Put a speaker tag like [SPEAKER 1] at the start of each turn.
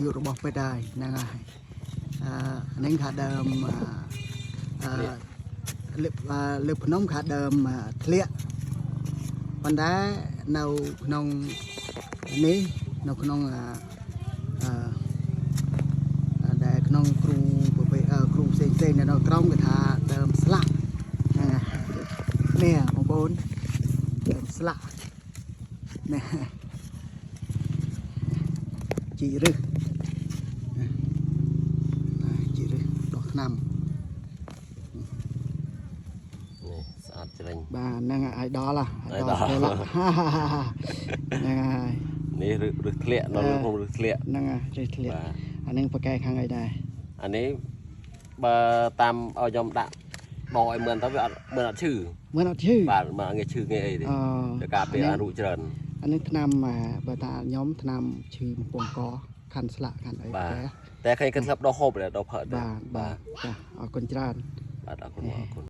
[SPEAKER 1] យុរបស់ពេទ្យហើយហ្នឹងហើយអឺអាហ្នឹងថាដើមអឺលើលើភ្នំថាដើមធ្លាក់ប៉ុន្តែនៅក្នុងនេះនៅក្នុងអឺដែលក្នុងគ្រូប្រភេទគ្រូផ្សេងផ្សេងនៅក្រោមគេថាដើមស្លាក់ហ្នឹងហើយនេះបងប្អូនដើមស្លាក់នេះជីរឹស ណាជីរឹសដោះថ្នាំ
[SPEAKER 2] នេះស្អាតច្រិញ
[SPEAKER 1] បាទហ្នឹងហើយដល់ហ่ะ
[SPEAKER 2] ឲ្យដល់
[SPEAKER 1] ហ្នឹងហើយ
[SPEAKER 2] នេះរឹសរឹសធ្លាក់នៅលើភ្នំរឹសធ្លាក់
[SPEAKER 1] ហ្នឹងហើយរឹសធ្លាក់
[SPEAKER 2] បាទ
[SPEAKER 1] អាហ្នឹងប្រកែខាងអីដែរ
[SPEAKER 2] អានេះបើតាមឲ្យខ្ញុំដាក់បោឲ្យមិនទៅវាអត់មិនអត់ឈឺ
[SPEAKER 1] មើលអត់ឈឺ
[SPEAKER 2] បាទមិនអត់ងាយឈឺងាយអីទេ
[SPEAKER 1] អឺ
[SPEAKER 2] តែការពារអារុច្រើន
[SPEAKER 1] អានេះថ្នាំអាបើថាខ្ញុំថ្នាំឈឺបំពង់កខាន់ស្លាក់ខាន់អី
[SPEAKER 2] បាទ
[SPEAKER 1] តែ
[SPEAKER 2] តែឃើញគេធ្លាប់ដោះហូបដែរដោះផឹកដែរ
[SPEAKER 1] បាទបាទចាអរគុណច្រើន
[SPEAKER 2] បាទអរគុណអរគុណ។